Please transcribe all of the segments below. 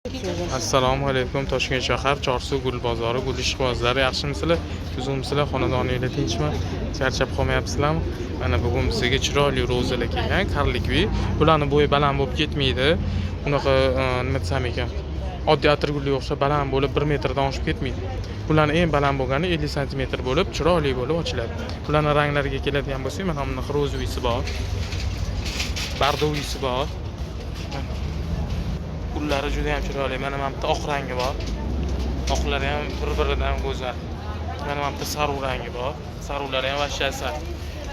Assalomu alaykum, Toshkent shahar Chorsu gul bozori, gul ishqibozlari, yaxshimisizlar, tuzukmisizlar, xonadoninglar tinchmi, charchab qolmayapsizlarmi? Mana bugun bizga chiroyli rozalar kelgan, karlikli. Bularni bo'yi baland bo'lib ketmaydi, unaqa nima desam ekan, oddiy atirgulga o'xshab baland bo'lib 1 metrdan oshib ketmaydi. Bularni eng baland bo'lgani 50 santimetr bo'lib, chiroyli bo'lib ochiladi. Bularni ranglariga keladigan bo'lsak, mana bunaqa rozoviysi bor, bardoviysi bor. Gullari juda ham chiroyli. Mana bu yerda oq rangi bor. Oqlari ham bir-biridan go'zal. Mana bu yerda sariq rangi bor. Sariqlari ham вообще asal.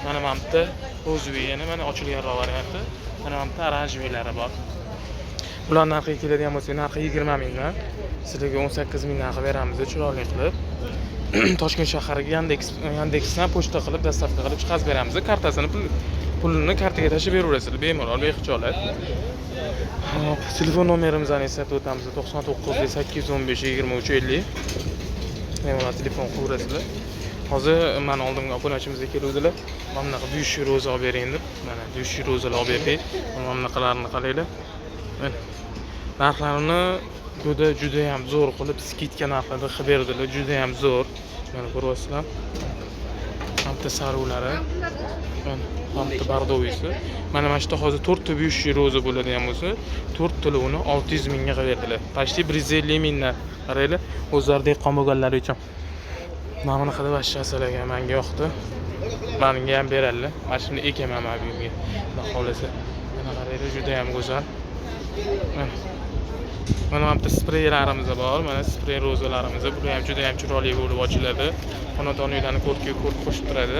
Mana bu yerda rozoviy, yana mana ochilganroq varianti. Mana bu yerda oranjeviylari bor. Bular narxiga keladigan bo'lsak, narxi 20 mingdan. Sizlarga 18 mingdan qilib beramiz, chiroyli qilib. Toshkent shahriga Yandexdan pochta qilib, dostavka qilib chiqarib beramiz. Kartasini pulini kartaga tashlab beraverasizlar, bemalol, bexijolat. Hop, telefon nomerimizni eslatib o'tamiz: 99 815 23 50. Bemalol telefon qilaverasizlar. Hozir mani oldimga obunachimiz keluvdilar. Mana bunaqa buyuk roza olib bering deb. Mana buyuk rozalar olib berdik. Mana bunaqalarini qaranglar. Mana narxlarini juda juda ham zo'r qilib skidka narxlarda qilib berdilar. Juda ham zo'r. Mana ko'ryapsizlar. Hamda saruvlari. Mana hamda bardoviysi. Mana shu yerda hozir 4 ta buyuk roza bo'ladigan bo'lsa, 4 talovini 600 mingga qilib berdilar. Почти 150 mingdan. Qaranglar, o'zlari dehqon bo'lganlari uchun. Mana bunaqada вообще asal ekan, menga yoqdi. Menga ham beradilar. Mana shuni ekaman men uyimga. Xudo xohlasa. Mana qaranglar, juda ham go'zal. Mana mana bu yerda spreylarimiz bor. Mana sprey rozalarimiz. Bular ham juda ham chiroyli bo'lib ochiladi. Xonadon uylarni ko'rkiga ko'rk qo'shib turadi.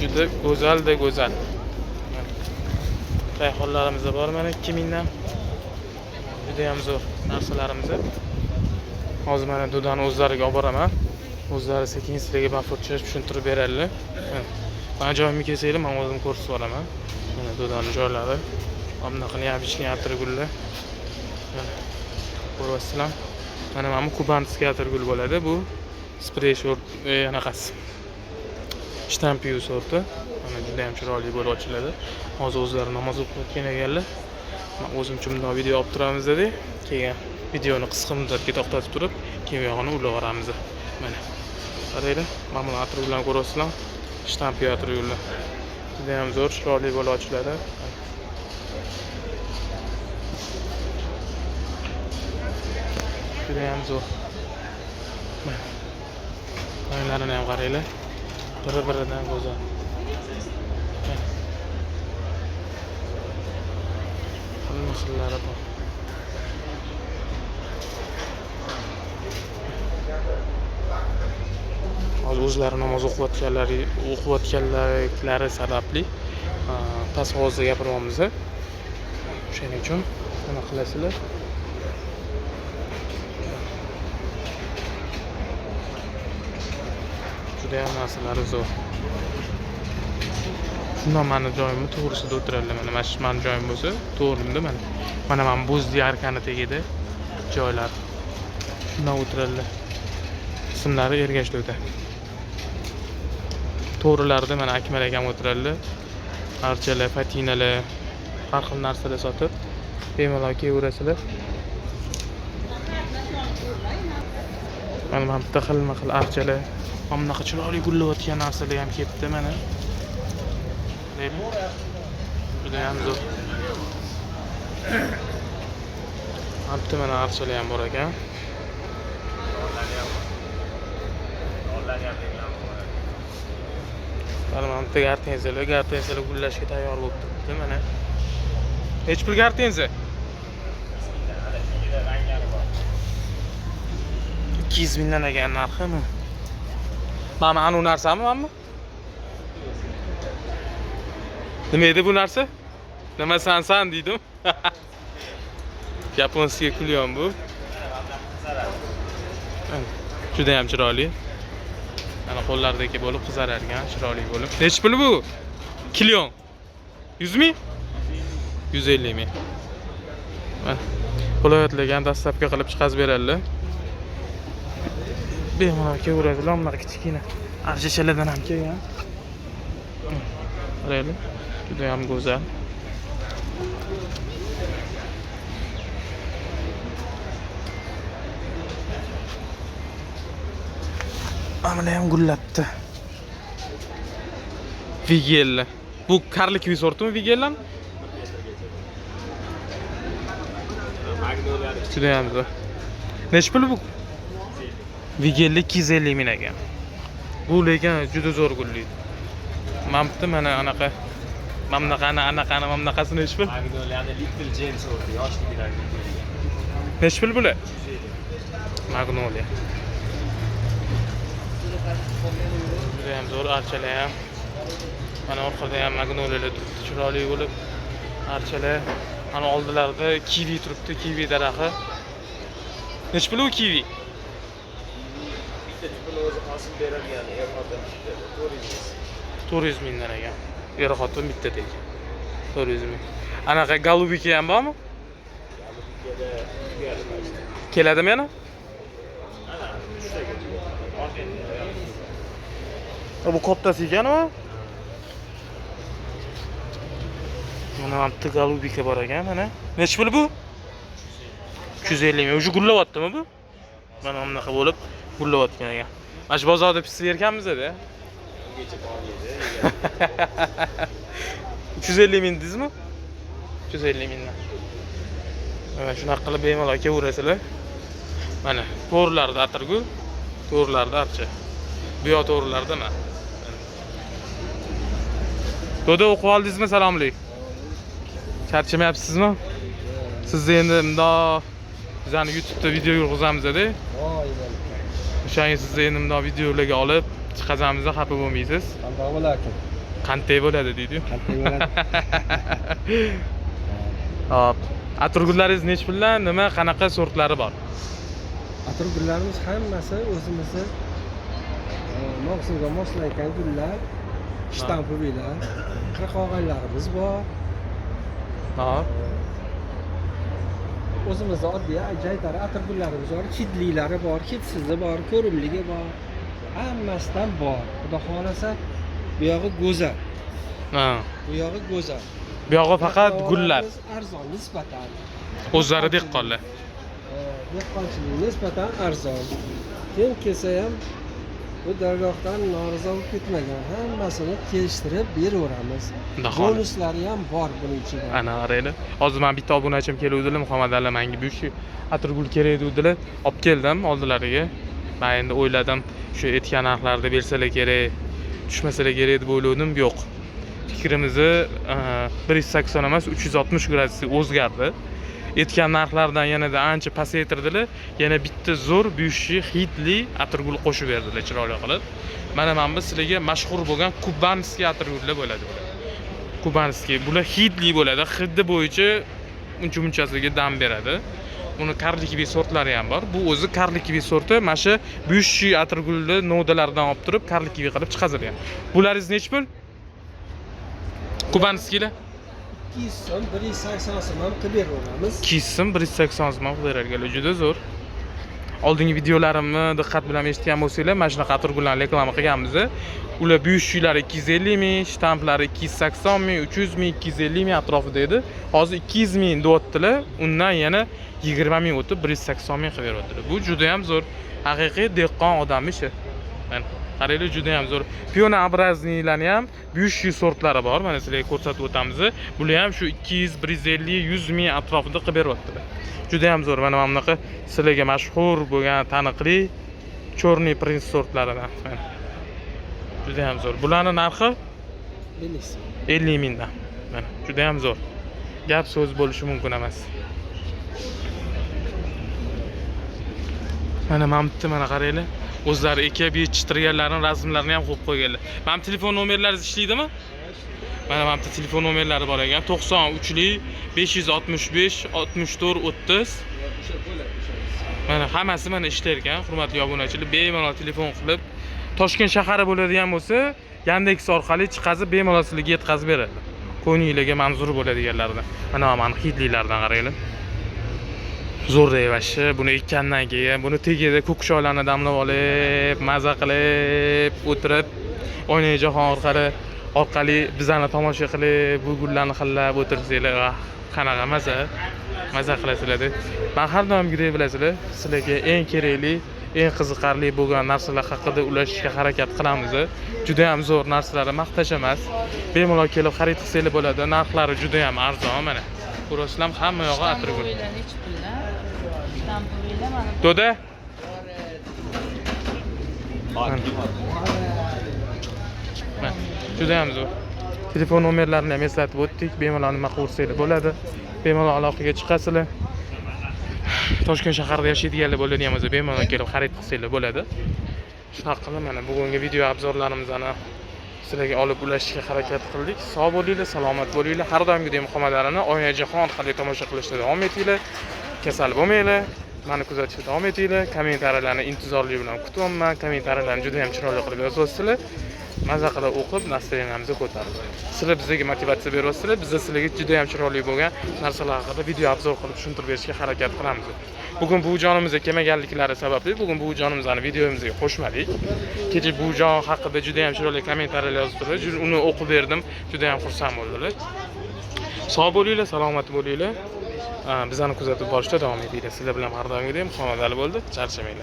Juda go'zal-da go'zal. Rayhonlarimiz bor, mana 2000 dan. Juda ham zo'r narsalarimiz. Hozir mana Dudani o'zlariga olib boraman. O'zlari sekin sizlarga bafurja tushuntirib beradilar. Mana joyimga kelsanglar, men o'zim ko'rsatib yuboraman. Mana Dudani joylari. Mana bunaqa необычный atirgullar. Mana ko'ryapsizlar. Mana bu кубанский atirgul bo'ladi. Bu sprey short anaqasi. Shtampiyu sorti. Mana juda ham chiroyli bo'lib ochiladi. Hozir o'zlari namoz o'qiyotgan ekanlar. Men o'zimcha bundoq video olib turamiz dedik. Keyin videoni qisqa muddatga to'xtatib turib, keyin u yog'ini ulab yuboramiz. Mana. Qaranglar, mana buni atirgullarni ko'ryapsizlar. Shtampiyu atirgullar. Juda ham zo'r, chiroyli bo'lib ochiladi. Juda ham zo'r. Mana. Ranglarini ham qaranglar. Bir-biridan go'zal. Xilma xillari bor. Hozir o'zlari namoz o'qiyotganlari sababli past ovozda gapiryapmiz. O'shaning uchun nima qilasizlar? Juda ham narsalari zo'r. Shundan mani joyimni to'g'risida o'tiradilar. Mana shu mani joyim bo'lsa, to'g'rimda mana. Mana mana bo'zli arkani tagida joylar. Shundan o'tiradilar. Ismlari Ergash Duda. To'g'rilarida mana Akmal akam o'tiradilar. Archalar, patinalar, har xil narsalar sotib, bemalol kelaverasizlar. Mana bu yerda xilma-xil archalar, mana bunaqa chiroyli gullayotgan narsalar ham kelibdi mana. Juda ham zo'r. Mana bu yerda mana archalar ham bor ekan. Mana bu yerda gortenziyalar, gortenziyalar gullashga tayyor bo'lib turibdi mana. Necha pul gortenziya? 200 mingdan ekan narxi. Mana anu narsami, mana bu? Nima edi bu narsa? Nima sansan deydim. Yaponskiy kulyon bu. Juda ham chiroyli. Mana qo'llardagi bo'lib qizarar ekan, chiroyli bo'lib. Necha pul bu? Kilyon. 100 ming? 150 ming. Mana viloyatlarga ham dastlabki qilib chiqazib beradilar. Bemalol kelaveradilar, bunaqa kichkina archachalardan ham kelgan. Qaranglar, juda ham go'zal. Mana ham gullabdi. Vigella. Bu карликовый sortimi Vigellami? Judayam zo'r. Nechi pul bu? Vigella 250 ming ekan. Bu lekin juda zo'r gullaydi. Mana bu mana anaqa mana bunaqani anaqani mana bunaqasi nechi pul? Magnoliani Little James sorti, yoshligidan gullaydigan. Nechi pul bular? Magnolia. Judayam zo'r archalar ham. Mana orqada ham magnoliyalar turibdi, chiroyli bo'lib archalar. Mana oldilarida kivi turibdi, kivi daraxti. Nechi pul u kivi? Bitta tupini o'zi hosil beradigan er xotin bitta 400. 400 mingdan ekan. Er xotin bitta ekan. 400 ming. Anaqa голубика ham bormi? Голубика da tugadi почти. Keladimi yana? Ana, uchtaga tugadi. Bu kattasi ekanmi? Mana bu yerda голубика bor ekan, mana. Nechi pul bu? 350 ming. Уже gullayaptimi bu? Mana bunaqa bo'lib gullayotgan ekan. Mana shu bozorda pisib yerkanmiz-da. Ungacha bor edi. 350 ming dedingizmi? 350 mingdan. Mana shunaqa qilib bemalol kelaverasizlar. Mana to'rlarda atirgul, to'rlarda archa. Bu yoq to'rlarda mana. Doda o'qib oldingizmi? Salomlik. Charchamayapsizmi? Sizni endi bundoq bizani YouTube'da video yurg'izamiz-da. O'shanga sizni endi bundoq videolarga olib chiqazamiz, xafa bo'lmaysiz. Qandoq bo'larkan? Qanday bo'ladi deydi-yu. Qanday bo'ladi? Hop. Atirgullaringiz nechi puldan, nima, qanaqa sortlari bor? Atirgullarimiz hammasi o'zimizni mavsumga moslangan gullar, shtampoviylar, qirqog'aylarimiz bor. Hop. O'zimizni oddiy jaytari atirgullarimiz bor, hidlilari bor, hidsizi bor, ko'rimligi bor. Hammasidan bor. Xudo xohlasa, bu yog'i go'zal. Ha. Bu yog'i go'zal. Bu yog'i faqat gullar. Arzon nisbatan. O'zlari dehqonlar. Dehqonchilik nisbatan arzon. Kim kelsa ham bu dargohdan norizo bo'lib ketmagan. Hammasini kelishtirib beraveramiz. Bonuslari ham bor buning ichida. Ana qaranglar. Hozir men bitta obunachim keluvdilar, Muhammad Ali menga bu shu atirgul kerak dedilar. Olib keldim oldilariga. Men endi o'yladim, shu aytgan narxlarda bersalar kerak, tushmasalar kerak deb o'yladim, yo'q. Fikrimizni 180 emas, 360 gradusga o'zgardi. Aytgan narxlardan yanada ancha pasaytirdilar. Yana bitta zo'r buyushi hidli atirgul qo'shib berdilar chiroyli qilib. Mana bu sizlarga mashhur bo'lgan kubanskiy atirgullar bo'ladi bular. Kubanskiy bular hidli bo'ladi. Hidi bo'yicha uncha munchasiga dam beradi. Buni карликовый sortlari ham bor. Bu o'zi карликовый sorti, mana shu buyushi atirgulni novdalaridan olib turib карликовый qilib chiqazilgan. Bularingiz nechi pul? Kubanskiylar? 200 so'm, 180 so'm ham qilib beraveramiz. 200 so'm, 180 so'm qilib berarkanlar. Juda zo'r. Oldingi videolarimni diqqat bilan eshitgan bo'lsanglar, mana shunaqa atirgullarni reklama qilganmiz. Ular buyushchilar 250 ming, shtamplari 280 ming, 300 ming, 250 ming atrofida edi. Hozir 200 ming deyaptilar, undan yana 20 ming o'tib 180 ming qilib beryaptilar. Bu juda ham zo'r. Haqiqiy dehqon odam ishi. Mana qaranglar, juda ham zo'r. Piona obraznilarni ham buyushchi sortlari bor. Mana sizlarga ko'rsatib o'tamiz. Bular ham shu 200, 150, 100 ming atrofida qilib beryaptilar. Juda ham zo'r. Mana bunaqa sizlarga mashhur bo'lgan taniqli Chorniy Prince sortlaridan. Mana. Juda ham zo'r. Bularning narxi 50 so'm. 50 mingdan. Mana juda ham zo'r. Gap so'z bo'lishi mumkin emas. Mana bitta mana qaranglar. O'zlari ekib yetishtirganlarini rasmlarini ham qo'yib qo'yganlar. Mana telefon nomerlaringiz ishlaydimi? Mana bitta telefon nomerlari bor ekan. 93 565 64 30. Mana hammasi mana ishlar ekan. Hurmatli obunachilar, bemalol telefon qilib Toshkent shahari bo'ladigan bo'lsa, Yandex orqali chiqazib bemalol sizlarga yetkazib beradi. Ko'ngillarga manzur bo'ladiganlardan. Mana mana hidlilardan qaranglar. Zo'r devashi, buni ekkandan keyin buni tagida ko'k choylarni damlab olib, maza qilib o'tirib, Oynai jahon orqali bizani tomosha qilib, bu gullarni xillab o'tirsanglar, qanaqa maza, maza qilasizlar. Men har doimgidek bilasizlar, sizlarga eng kerakli Eng qiziqarli bo'lgan narsalar haqida ulashishga harakat qilamiz. Juda ham zo'r narsalarni maqtash emas. Bemalol kelib xarid qilsanglar bo'ladi. Narxlari juda ham arzon mana. Ko'rasizlar, hamma yog'i atirgul. Shtampoviylar nechi pullar? Shtampoviylar mana. Doda? Mana. Mana, juda ham zo'r. Telefon nomerlarini ham eslatib o'tdik. Bemalol nima qilaversanglar bo'ladi. Bemalol aloqaga chiqasizlar. Toshkent shahrida yashaydiganlar bo'ladigan bo'lsa, bemalol kelib xarid qilsanglar bo'ladi. Shunaqa qilib mana bugungi video обзор larimizni sizlarga olib ulashishga harakat qildik. Sog' bo'linglar, salomat bo'linglar. Har doimgidek Muhammad Alini Oynajahon orqali tomosha qilishda davom etinglar. Kasal bo'lmanglar. Mani kuzatishda davom etinglar. Kommentariyalarni intizorlik bilan kutyapman. Kommentariyalarni juda ham chiroyli qilib yozyapsizlar. Maza qilib o'qib, настроение mizni ko'tarib. Sizlar bizga motivatsiya beryapsizlar, biz sizlarga juda ham chiroyli bo'lgan narsalar haqida video обзор qilib tushuntirib berishga harakat qilamiz. Bugun buvijonimizga kelmaganliklari sababli bugun buvijonimizni videomizga qo'shmadik. Kecha buvijon haqida juda ham chiroyli kommentariyalar yozib turdilar. Uni o'qib berdim, juda ham xursand bo'ldilar. Sog' bo'linglar, salomat bo'linglar. Bizani kuzatib borishda davom etinglar. Sizlar bilan har doimgidek Muhammad Ali bo'ldi. Charchamanglar.